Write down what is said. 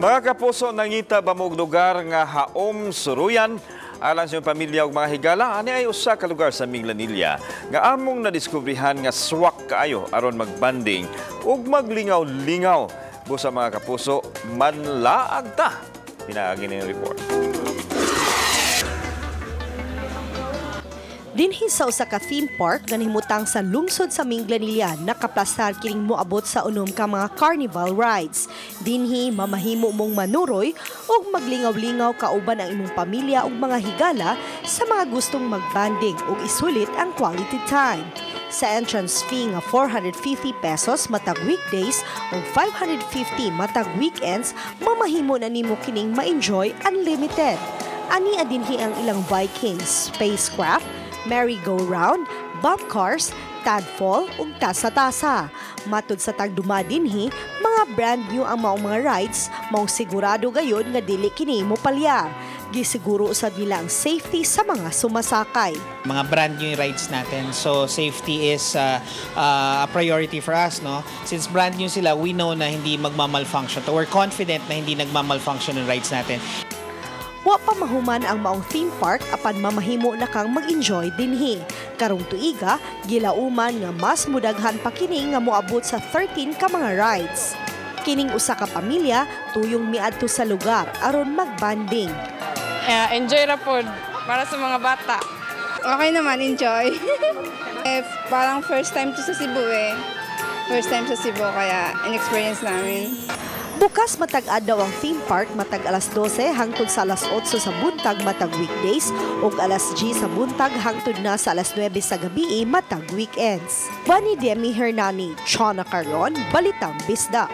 Mga kapuso, nangita ba mo og lugar nga haom suruyan alang sa inyong pamilya ug mga higala? Ani ay usa ka lugar sa Minglanilla nga among nadiskubrihan nga swak kaayo aron magbanding ug maglingaw-lingaw. Busa, mga kapuso, manlaag ta. Pinaagi ning report. Dinhi sa usa ka theme park nga nahimutang sa lungsod sa Minglanilla, nakaplastar kining moabot sa 6 ka mga carnival rides. Dinhi mamahimo mong manuroy ug maglingaw-lingaw kauban ang imong pamilya ug mga higala sa mga gustong magbanding ug isulit ang quality time. Sa entrance fee nga 450 pesos matag weekdays ug 550 matag weekends, mamahimo na nimo kining ma-enjoy unlimited. Ani dinhi ang ilang Vikings, spacecraft, merry-go-round, bump cars, tadfall ug tasa-tasa. Matud sa tagduma dinhi, mga brand new ang maong mga rides, maong sigurado gayon nga dili kini mo palyar. Gisiguro usab nila ang safety sa mga sumasakay. Mga brand new rides natin. So safety is a priority for us, no? Since brand new sila, we know na hindi magmamalfunction. So we're confident na hindi nagmamalfunction ang rides natin. Wa pa mahuman ang maong theme park apan mamahimo na kang mag-enjoy dinhi. Karong tuiga, gilauman nga mas mudaghan pa kini nga moabot sa 13 ka mga rides. Kining usa ka pamilya tuyong miadto sa lugar aron magbanding. Enjoy ra pod para sa mga bata. Okay naman, enjoy. Parang first time to sa Cebu eh. First time sa Cebu kaya in-experience namin. Bukas matag adlaw ang theme park matag alas 12 hangtod sa alas 8 sa buntag matag weekdays ug alas 10 sa buntag hangtod na sa alas 9 sa gabi matag weekends. Bunny Demi Hernani, Chona Carlon, Balitang Bisdak.